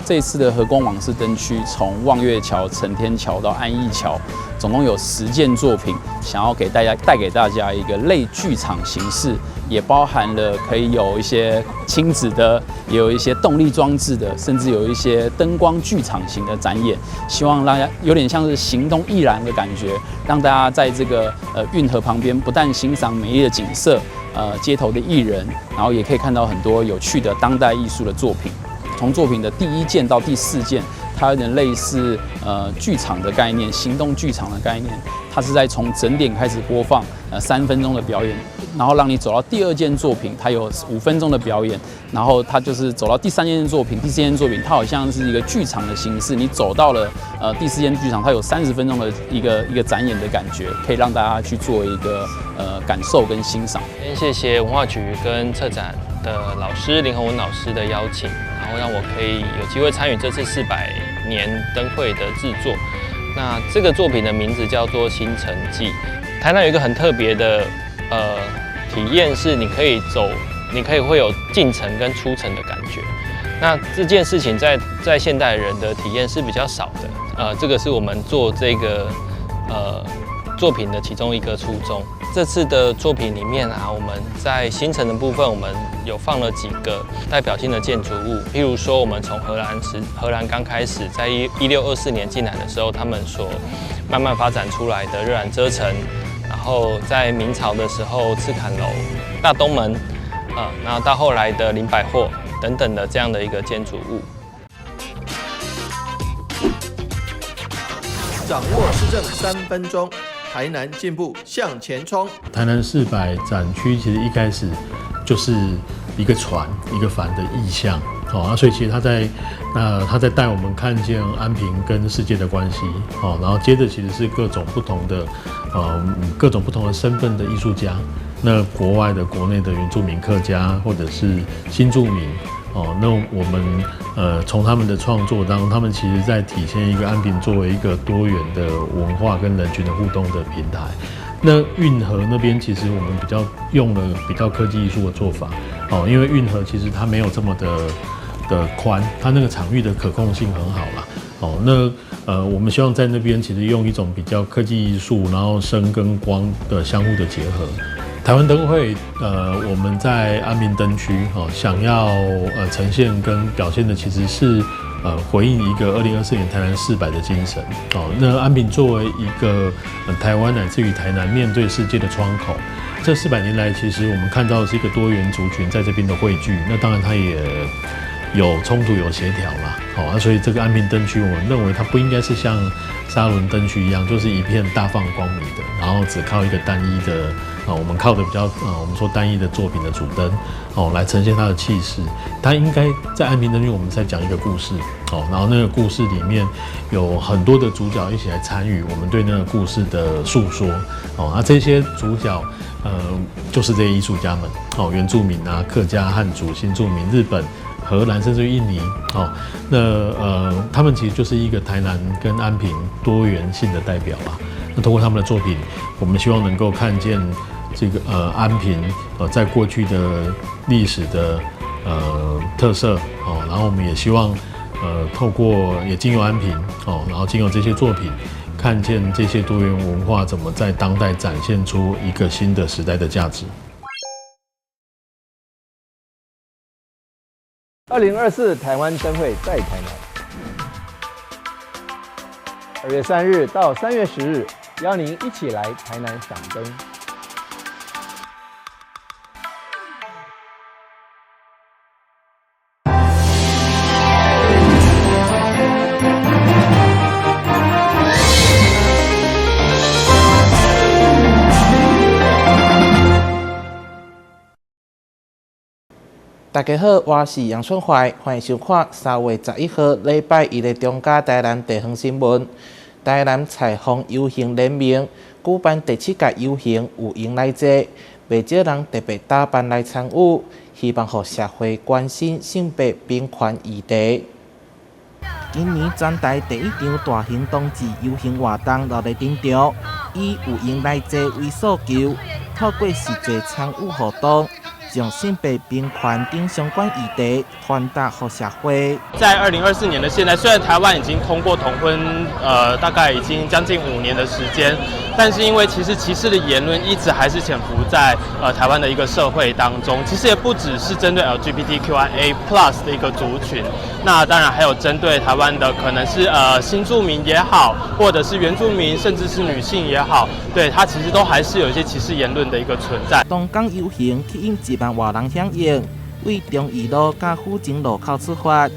這次的和光往事燈區，從望月橋、承天橋到安義橋，總共有10件作品，想要給大家帶給大家一個類劇場形式，也包含了可以有一些親子的，也有一些動力裝置的，甚至有一些燈光劇場型的展演。希望大家有點像是行動藝廊的感覺，讓大家在這個運河旁邊，不但欣賞美麗的景色，街頭的藝人，然後也可以看到很多有趣的當代藝術的作品。從作品的第一件到第四件，它有點類似劇場的概念，行動劇場的概念。它是在從整點開始播放，3分鐘的表演，然後讓你走到第二件作品，它有5分鐘的表演，然後它就是走到第三件作品、第四件作品，它好像是一個劇場的形式。你走到了第四件劇場，它有30分鐘的一個展演的感覺，可以讓大家去做一個感受跟欣賞。先謝謝文化局跟策展的老師林宏文老師的邀請，然後讓我可以有機會參與這次400年燈會的製作。那這個作品的名字叫做《新城記》。台南有一個很特別的體驗，是你可以走，你可以會有進城跟出城的感覺。那這件事情在現代人的體驗是比較少的。這個是我們做這個作品的其中一個初衷。這次的作品裡面啊，我們在新城的部分，我們有放了幾個代表性的建築物，譬如說，我們從荷蘭時，荷蘭剛開始在1624年進來的時候，他們所慢慢發展出來的熱蘭遮城，然後在明朝的時候，赤崁樓、大東門，然後到後來的林百貨等等的這樣的一個建築物。掌握市政3分鐘。台南進步向前衝。台南400展區其實一開始就是一個船、一個帆的意象，好啊，所以其實他在帶我們看見安平跟世界的關係，好，然後接着其實是各種不同的身份的藝術家，那國外的、國內的原住民客家或者是新住民，哦，那我們從他們的創作當中，他們其實在體現一個安平作為一個多元的文化跟人群的互動的平台。那運河那邊其實我們比較用了比較科技藝術的做法，哦，因為運河其實它沒有這麼的寬，它那個場域的可控性很好啦。哦，那我們希望在那邊其實用一種比較科技藝術，然後聲跟光的相互的結合。台灣燈會，我們在安平燈區，哦，想要呈現跟表現的其實是回應一個2024年台南400的精神。哦，那安平作為一個台灣乃至於台南面對世界的窗口，這400年來，其實我們看到的是一個多元族群在這邊的匯聚。那當然，它也有衝突、有協調啦。好啊，所以這個安平燈區，我們認為它不應該是像沙崙燈區一樣，就是一片大放光明的，然後只靠一個單一的。啊，我們靠的比較啊，我們說單一的作品的主燈，哦，來呈現它的氣勢。它應該在安平燈區，我們在講一個故事，哦，然後那個故事裡面有很多的主角一起來參與我們對那個故事的訴說，哦，那這些主角，就是這些藝術家們，哦，原住民啊，客家、漢族、新住民、日本、荷蘭，甚至於印尼，哦，那他們其實就是一個台南跟安平多元性的代表啊。那通過他們的作品，我們希望能夠看見這個安平在過去的歷史的特色哦，然後我們也希望透過也經由安平哦，然後經由這些作品，看見這些多元文化怎麼在當代展現出一個新的時代的價值。2024台灣燈會在台南，2月3日到3月10日，邀您一起來台南賞燈。大家好，我是楊春懷，歡迎收看3月11號禮拜一的中嘉台南地方新聞。台南彩虹遊行聯盟舉辦第七屆遊行，有閒來坐，袂少人特別打扮來參與，希望予社會關心性別平權議題。今年全台第一場大型同志遊行活動落日登場，以有閒來坐為訴求，透過實際參與活動，將性別平權等相關議題傳達予社會。在2024年的現在，雖然台灣已經通過同婚，大概已經將近5年的時間，但是因為其實歧視的言論一直還是潛伏在台灣的一個社會當中。其實也不只是針對 LGBTQIA+ 的一個族群，那當然還有針對台灣的可能是新住民也好，或者是原住民，甚至是女性也好，對，它其實都還是有一些歧視言論的一個存在。東港遊行吸引1萬外人響應，對忠義路佮府前路口出發，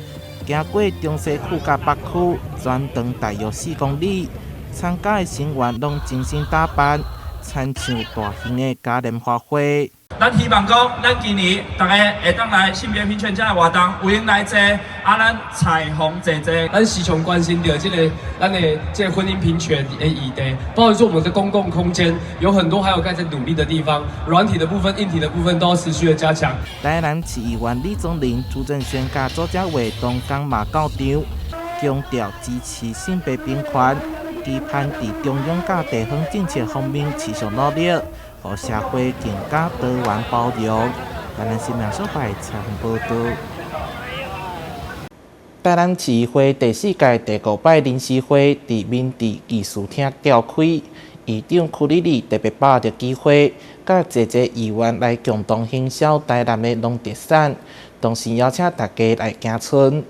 經過中西區佮北區，全長大約4公里。參加的成員攏精心打扮，親像大型的嘉年華會。咱希望講，咱今年逐家會當來性別平權這个活動，有閒來坐，啊，咱彩虹坐坐。咱時常關心著這个咱的這个婚姻平權的議題，包括說我們的公共空間有很多還有該在努力的地方，軟體的部分、硬體的部分都要持續的加強。台南市議員李宗仁、朱正軒佮左家偉當講嘛到場，強調支持性別平權，期盼佇中央佮地方政策方面持續努力，予社會更加多元包容。台南新聞所採訪報導。台南市議會第四屆第五擺臨時會佇明治議事廳召開，議長屈里里特別把握機會，佮濟濟議員來共同行銷台南的農特產，同時邀請大家來行村。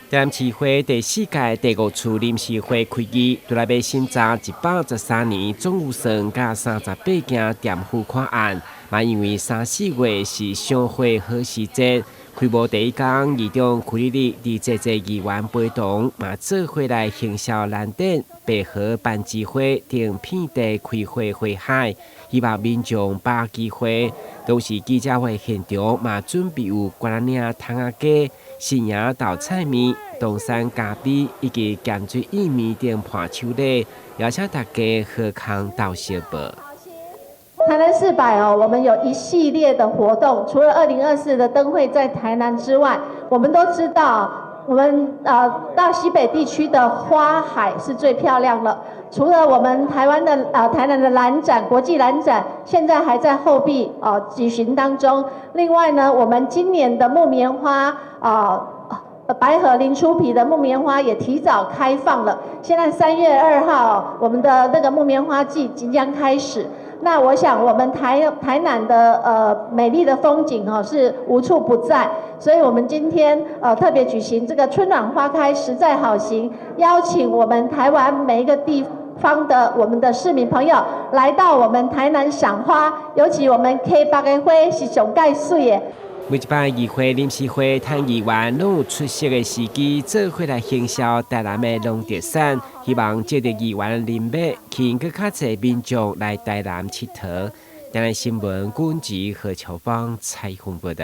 台南市會第四屆第五次臨時會開議，除來欲審查113年總預算佮38件墊付款案，嘛因為三四月是賞花好時節，開幕第一工，議長屈里里佇濟濟議員陪同，嘛做伙來行銷藍靛、白河攀枝花等遍地開花花海，希望民眾把握機會。同時記者會現場嘛準備有瓜仔嶺窗仔雞、新營豆菜麵、東山咖啡以及鹹水薏米等伴手禮，邀請大家好康鬥相報。台南400哦，我們有一系列的活動，除了2024的燈會在台南之外，我們都知道，我們大西北地區的花海是最漂亮了。除了我們台灣的台南的蘭展、國際蘭展，現在還在後壁舉行當中。另外呢，我們今年的木棉花啊，白河林出皮的木棉花也提早開放了。現在3月2號，我們的那個木棉花季即將開始。那我想，我們台南的美麗的風景哦是無處不在，所以我們今天特別舉行這個春暖花開實在好行，邀請我們台灣每一個地方的我們的市民朋友來到我們台南賞花，尤其我們溪北的花是上蓋媠的。每一擺議會臨時會，參議員攏有出席的時機，做伙來行銷台南的農特產，希望藉著議員人脈，吸引閣較濟民眾來台南𨑨迌。台南新聞軍籍何秋芳採訪報導。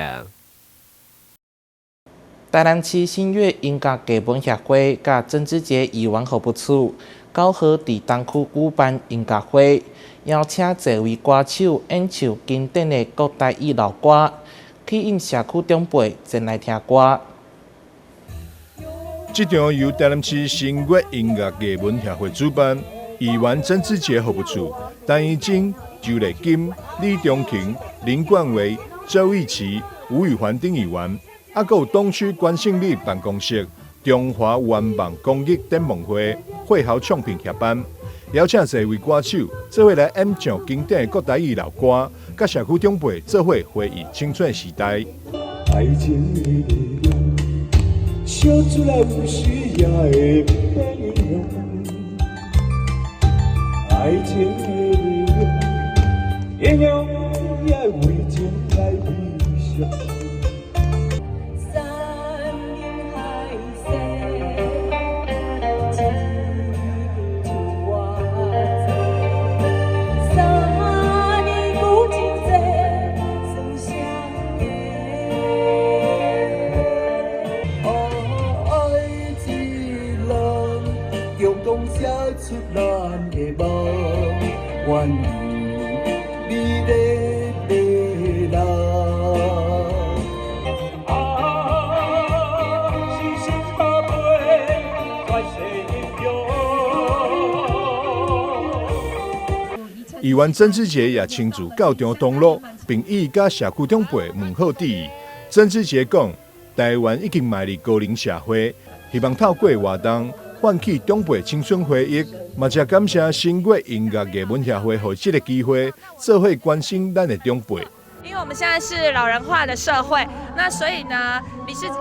台南市新月音樂藝文協會佮曾志傑議員服務處9號佇東區舉辦音樂會，邀請濟位歌手演唱經典的國台語老歌，吸引社區長輩前來聽歌。這場由台南市新月音樂藝文協會主辦，議員曾志傑服務處、陳怡貞、周麗金、李中勤、林冠偉、周奕琪、吳宇環等議員，啊，閣有東區關勝利辦公室、中華願望公益展望會、會豪唱片協辦，邀請濟位歌手做伙來演唱經典的國台語老歌，佮社區長輩做伙回憶青春時代。愛情的力量，燒出來有時也會變樣。愛情的力量，英雄也會為情來悲傷。山盟海誓，只有偌濟。三年久真濟，算啥个？愛一人，共同寫出咱的夢，願意美麗的人。啊，是心宝贝，绝世英雄。議員曾志傑也親自到場同樂，並以佮社區長輩問好致意。曾志傑講，台灣已經邁入高齡社會，希望透過活動喚起長輩青春回憶，嘛誠感謝新月音樂藝文協會予這个機會，做伙關心咱的長輩。因為我們現在是老人化的社會，那所以呢，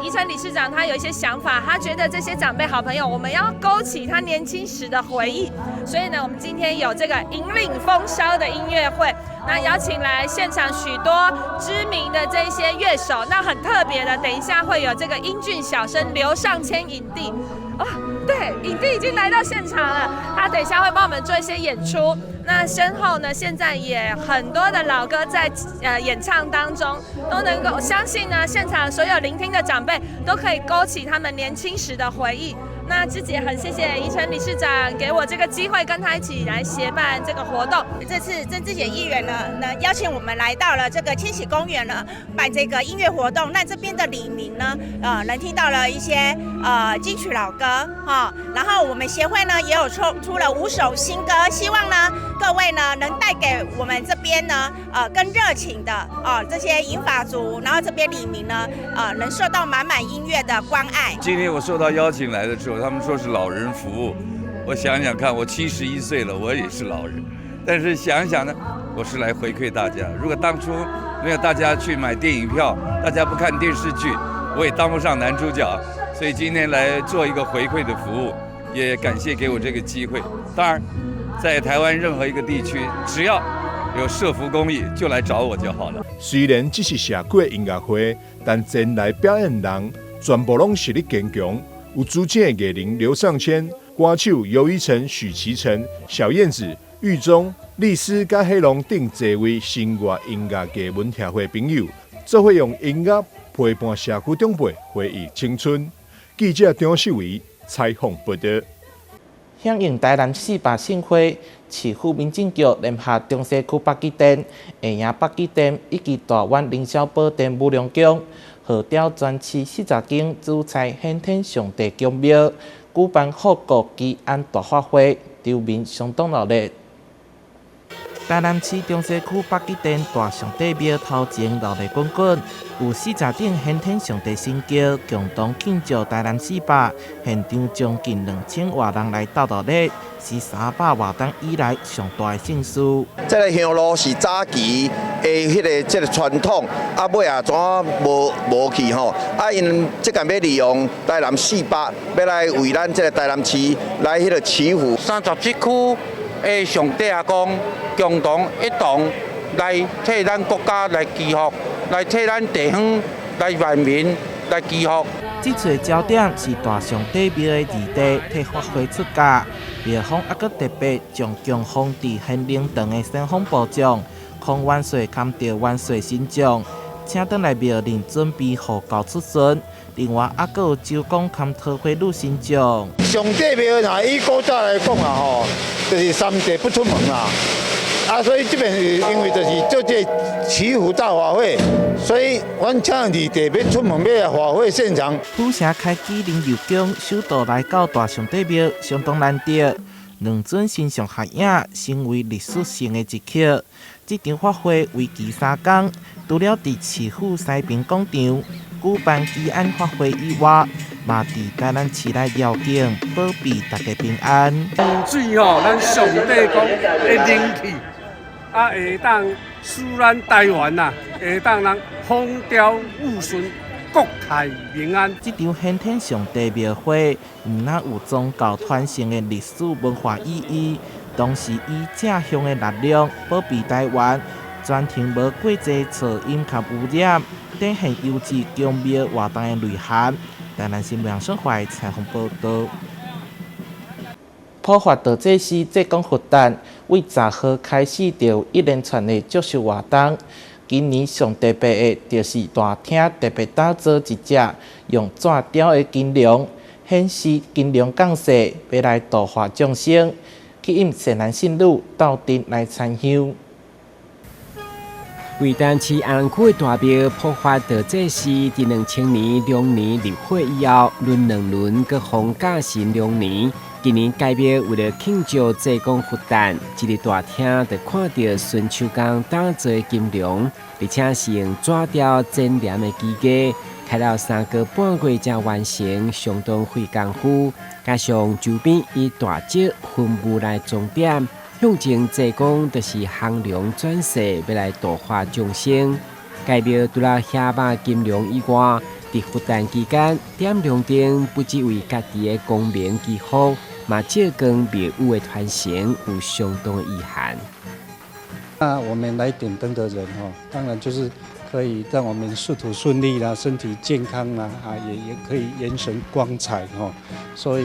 宜城理事長他有一些想法，他覺得這些長輩好朋友，我們要勾起他年輕時的回憶，所以呢，我們今天有這個引領風騷的音樂會，那邀請來現場許多知名的這些樂手，那很特別的，等一下會有這個英俊小生劉尚謙影帝，哦，對，影帝已經來到現場了，他等一下會幫我們做一些演出。那身後呢，現在也很多的老歌在演唱當中，都能夠相信呢，現場所有聆聽的長輩都可以勾起他們年輕時的回憶。那志姐很謝謝宜城理事長給我這個機會，跟他一起來協辦這個活動。這次曾志傑議員呢，邀請我們來到了這個千禧公園呢，辦這個音樂活動。那這邊的里民呢，能聽到了一些金曲老歌哈。然後我們協會呢也有出了五首新歌，希望呢各位呢能帶給我們這邊呢，更熱情的哦這些銀髮族，然後這邊里民呢，能受到滿滿音樂的關愛。今天我受到邀請來的時候，他們說是老人服務，我想想看，我71歲了，我也是老人，但是想想呢，我是來回饋大家。如果當初沒有大家去買電影票，大家不看電視劇，我也當不上男主角。所以今天來做一個回饋的服務，也感謝給我這個機會。當然，在台灣任何一個地區，只要有社福公益，就來找我就好了。雖然這是社區的音樂會，但前來表演人全部攏實力堅強。有主唱的藝人劉尚謙、歌手游怡晨、許其成、小燕子、玉中、麗絲佮黑龍等濟位新月音樂藝文協會朋友，做伙用音樂陪伴社區長輩回憶青春。記者張秀維採訪報道。響應台南400盛會，市府民政局聯合中西區北基店、下營北基店以及大灣凌霄寶殿武良宮，號召全市40間主菜玄天上帝宮廟舉辦護國祈安大法會，場面相當熱鬧。台南市中西區北基殿大上帝廟頭前熱鬧滾滾，有40頂玄天上帝神轎共同慶祝台南400，現場將近2000外人來鬥熱鬧，是300活動以來上大的盛事。這个香爐是早期的彼个這个傳統，啊尾仔怎無去吼？啊𪜶這個欲利用台南四百，欲來為咱這个台南市來彼个祈福。37區的上帝阿公共同一同來替咱國家來祈福，來替咱地方來萬民來祈福。這次的焦點是大上帝廟的二弟替法會出駕，廟方猶閣特別將供奉佇玄靈堂的先鋒部將孔元帥崁著元帥神像，請轉來廟內準備予猴出巡。另外，猶閣有周公崁桃花女神像。上帝廟若以古早來講啊，吼，就是三地不出門啦。啊，所以這邊是因為就是做這個祈福大法會，所以阮請二弟欲出門欲來法會現場。府城開啟靈佑宮，首度來到大上帝廟，相當難得。兩尊神像合影，成為歷史性的一刻。這場法會為期3工，除了佇市府西平廣場舉辦祈安法會以外，嘛佇台南市內繞境，保庇大家平安。風水吼，咱上帝公的靈氣，啊，會當使咱台灣啊，會當人風調雨順，國泰民安。這場玄天上帝廟會，毋但有宗教傳承的歷史文化意義，同時以正向的力量保庇台灣，全程無過濟噪音佮污染，展現優質宮廟活動的內涵。台南新聞楊順懷採訪報道。普法道濟師濟公佛誕，為10號開始就有一連串的祝壽活動。今年上特別的，就是大廳特別打造一隻用紙雕的金龍，顯示金龍降世，欲來度化眾生，吸引善男信女鬥陣來參香。為台南市安南區的大廟普法道濟師，佇2000年龍年入會以後，輪兩輪閣封駕神兩年。今年改廟為了慶祝濟公佛誕，這個大廳就看著純手工打造的金龍，而且是用紙雕剪黏的機藝，開了3個半月才完成，相當費工夫。加上周邊以大石雲霧來裝點，象徵濟公就是降龍轉世，欲來度化眾生。該廟除了額肉金龍以外，佇佛誕期間點龍燈，不只為家己的功名祈福，嘛照光廟宇的傳承，有相當的意涵。那我們來點燈的人哦，當然就是可以讓我們仕途順利啦，身體健康啦，啊，也可以延神光彩哦。所以，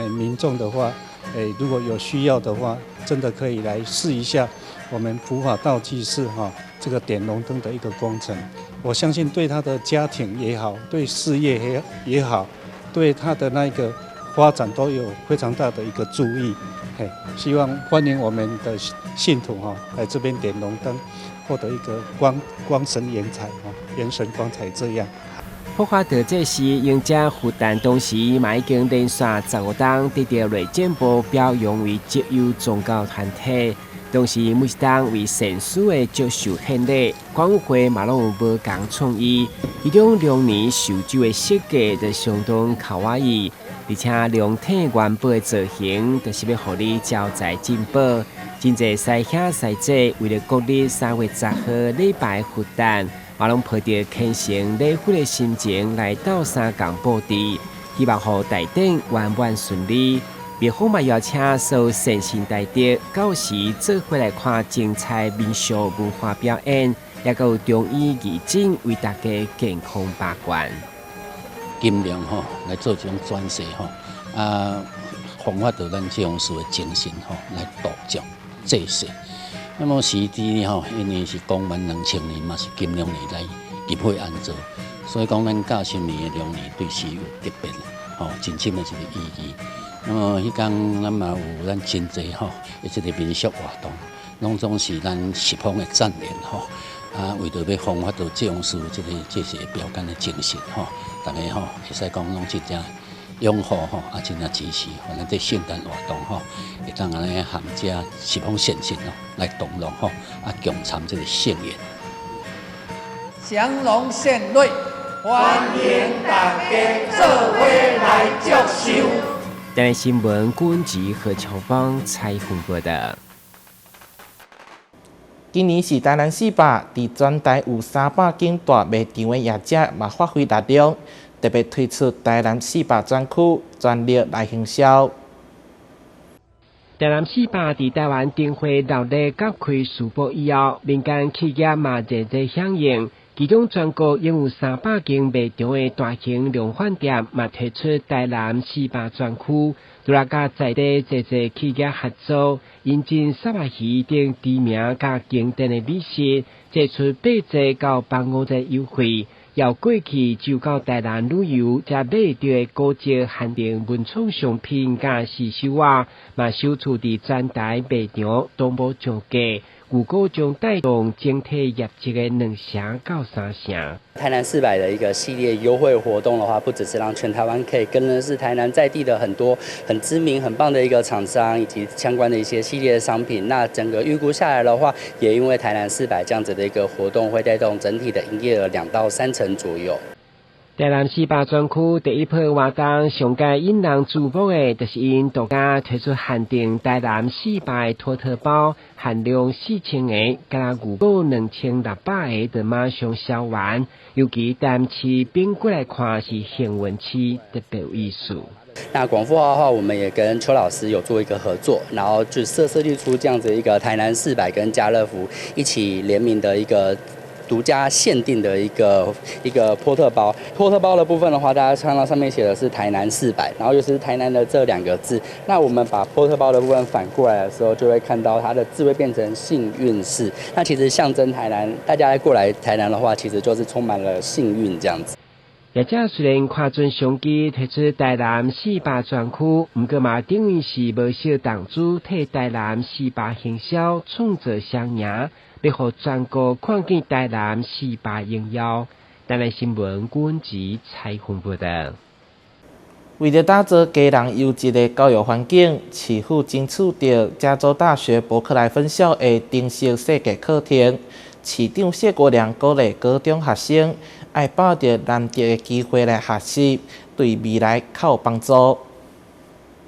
民眾的話，如果有需要的話，真的可以來試一下我們普法道濟寺哈這個點龍燈的一個工程。我相信對他的家庭也好，對事業也好，對他的那個發展都有非常大的一個助益。嘿，希望歡迎我們的信徒哈來這邊點龍燈，獲得一個光神延彩哈，延神光彩這樣。普法道濟寺迎接佛誕同時，嘛已經連續15冬得著內政部表揚為績優宗教團體。同時，每一冬為善事的祝壽獻禮，管委會嘛攏有無仝創意。其中龍年壽酒的設計就相當卡哇伊，而且龍體元寶的造型，就是欲予你招財進寶。真濟師兄師姐為了國曆3月10號禮拜佛誕，嘛攏抱著虔誠禮佛的心情來鬥相共布置，希望予大典圓滿順利。廟方嘛邀請所有善信大德，到時做伙來看精彩民俗文化表演，也閣有中醫義診為大家健康把關。金龍吼來做這種轉世吼，啊，弘發著咱這種事的精神吼，來度眾濟世。那麼時佇吼，因為是公元2000年嘛，是金龍年來入會安做，所以講咱甲新年的龍年對是有特別吼真深的一個意義。那麼彼工咱嘛有咱真濟吼，這個民俗活動，攏總是咱十方的贊緣吼。啊，為著欲弘發著這種事，這個這些標桿的精神吼，逐家吼會使講攏真正擁護吼，啊，真正支持，予咱這聖誕活動吼，會當按呢含遮十方善信哦來同樂吼，啊，共參這個盛宴。祥龍獻瑞，歡迎大家做伙來祝壽。台南新聞郭文吉何秋芳採訪報導。今年是台南400，佇全台有300間大賣場的業者嘛發揮力量，特別推出台南四百專區，全力來行銷。台南四百佇台灣燈會熱鬧甲開市播以後，民間企業嘛熱熱響應。其中全國擁有300間賣場的大型量販店嘛推出台南四百專區，除了佮在地濟濟企業合作，引進虱目魚等知名佮經典的美食，祭出8折到85折優惠。由過去就到台南旅遊才買著的古蹟限定文創商品佮刺繡仔，嘛首次佇全台賣場同步上架，預估將帶動整體業績的2成到3成。台南四百的一個系列優惠活動的話，不只是讓全台灣可以跟的是台南在地的很多很知名、很棒的一個廠商以及相關的一些系列的商品。那整個預估下來的話，也因為台南四百這樣子的一個活動，會帶動整體的營業額2到3成左右。台南四百專區第一波活動，上蓋引人注目的，就是𪜶獨家推出限定台南四百托特包，限量4000個，佮預購2600個就馬上銷完。尤其台南市反過來看是幸運市，特別有意思。那廣富號的話，我們也跟邱老師有做一個合作，然後就設計出這樣子一個台南四百跟家樂福一起聯名的一個獨家限定的一個波特包。波特包的部分的話，大家看到上面寫的是台南四百，然後又是台南的這兩個字。那我們把波特包的部分反過來的時候，就會看到它的字會變成幸運四。那其實象徵台南，大家過來台南的話，其實就是充滿了幸運這樣子。業者雖然看準商機推出台南四百專區，毋過嘛等於是無少投資替台南四百行銷創造雙贏，欲予全國看見台南四百榮耀。台南新聞郭文吉採訪報導。為著打造基隆優質的教育環境，市府爭取著加州大學伯克萊分校的程式設計課程。市長謝國樑鼓勵高中學生愛把著難得的機會來學習，對未來較有幫助。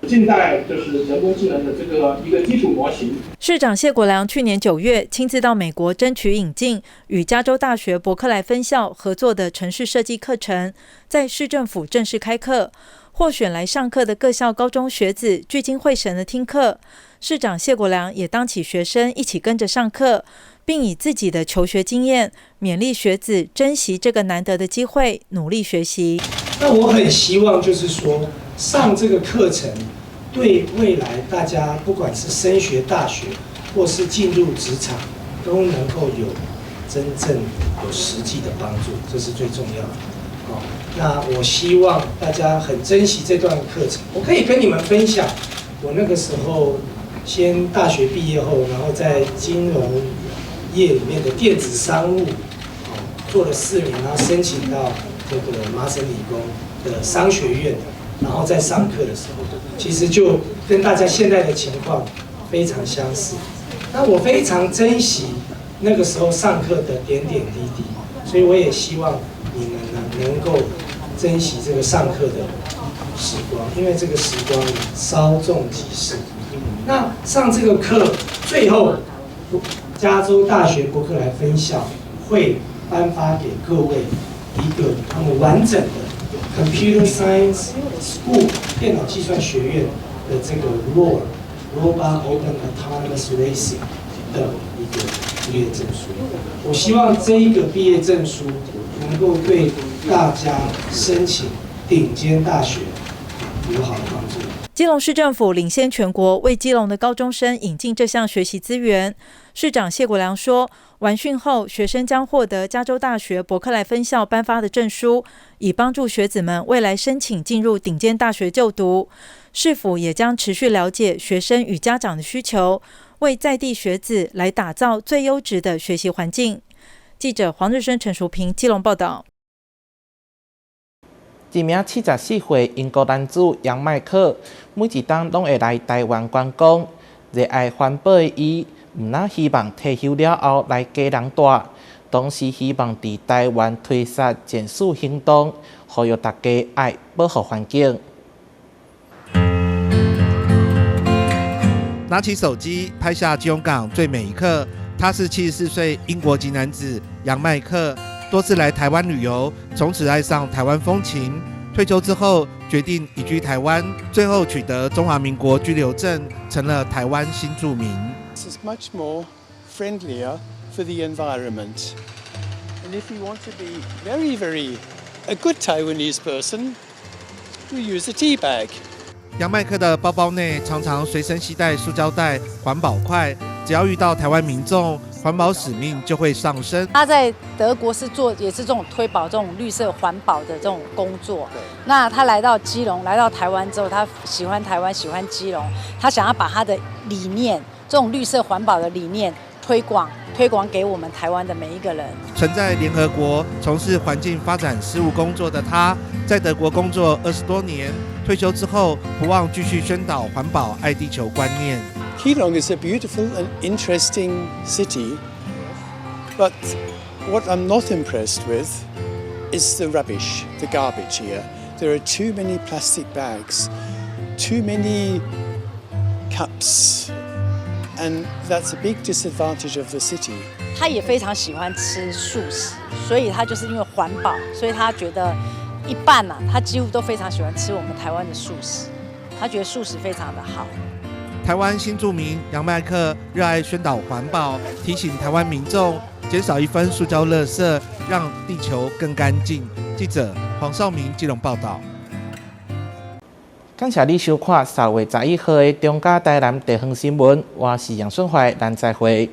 近代就是人工智能的這個一個基礎模型。市長謝國樑去年9月親自到美國爭取引進與加州大學伯克萊分校合作的程式設計課程，在市政府正式開課。獲選來上課的各校高中學子聚精會神的聽課，市長謝國樑也當起學生一起跟着上課，並以自己的求學經驗勉勵學子珍惜這個難得的機會，努力學習。那我很希望就是說，上這個課程對未來大家不管是升學大學或是進入職場，都能夠有真正有實際的幫助，這是最重要的。好，那我希望大家很珍惜這段課程。我可以跟你們分享，我那個時候先大學畢業後，然後在金融業裡面的電子商務，做了4年，然後申請到這個麻省理工的商學院，然後在上課的時候，其實就跟大家現在的情況非常相似。那我非常珍惜那個時候上課的點點滴滴，所以我也希望你們呢能夠珍惜這個上課的時光，因為這個時光稍縱即逝。那上這個課最後，加州大學伯克萊分校會頒發給各位一個他們完整的 Computer Science School 電腦計算學院的這個 ROAR Robot Open Autonomous Racing 的一個畢業證書。我希望這一個畢業證書能夠對大家申請頂尖大學有好的幫助。基隆市政府領先全國，為基隆的高中生引進這項學習資源。市長謝國樑說，完訓後，學生將獲得加州大學伯克萊分校頒發的證書，以幫助學子們未來申請進入頂尖大學就讀。市府也將持續了解學生與家長的需求，為在地學子來打造最優質的學習環境。記者黃日升、陳淑平基隆報道。一名74歲英國男子楊麥克，每一冬攏會來台灣觀光。熱愛環保的伊，毋但希望退休了後來基隆蹛，同時希望佇台灣推捒減塑行動，呼籲大家愛保護環境。拿起手機拍下基隆港最美一刻，他是74歲英國籍男子楊麥克。多次來台灣旅遊，從此愛上台灣風情。退休之後，決定移居台灣，最後取得中華民國居留證，成了台灣新住民。 This is much more friendlier for the environment. And if you want to be very, very a good Taiwanese person, you use a tea bag. 楊麥克的包包內常常隨身攜帶塑膠袋、環保筷，只要遇到台灣民眾，環保使命就會上升。他在德國是做也是這種推廣這種綠色環保的這種工作。那他來到基隆，來到台灣之後，他喜歡台灣，喜歡基隆，他想要把他的理念，這種綠色環保的理念推廣給我們台灣的每一個人。曾在聯合國從事環境發展事務工作的他，在德國工作20多年，退休之後不忘繼續宣導環保愛地球觀念。 Keelung is a beautiful and interesting city, but what I'm not impressed with is the rubbish, the garbage here. There are too many plastic bags, too many cups, and that's a big disadvantage of the city. 他也非常喜歡吃素食，所以他就是因為環保，所以他覺得一半啊，他幾乎都非常喜歡吃我們台灣的素食，他覺得素食非常的好。台灣新住民楊麥克熱愛宣導環保，提醒台灣民眾減少一分塑膠垃圾，讓地球更乾淨。記者黃少明基隆報道。感謝你收看3月11號的中嘉台南地方新聞，我是楊順懷，咱再會。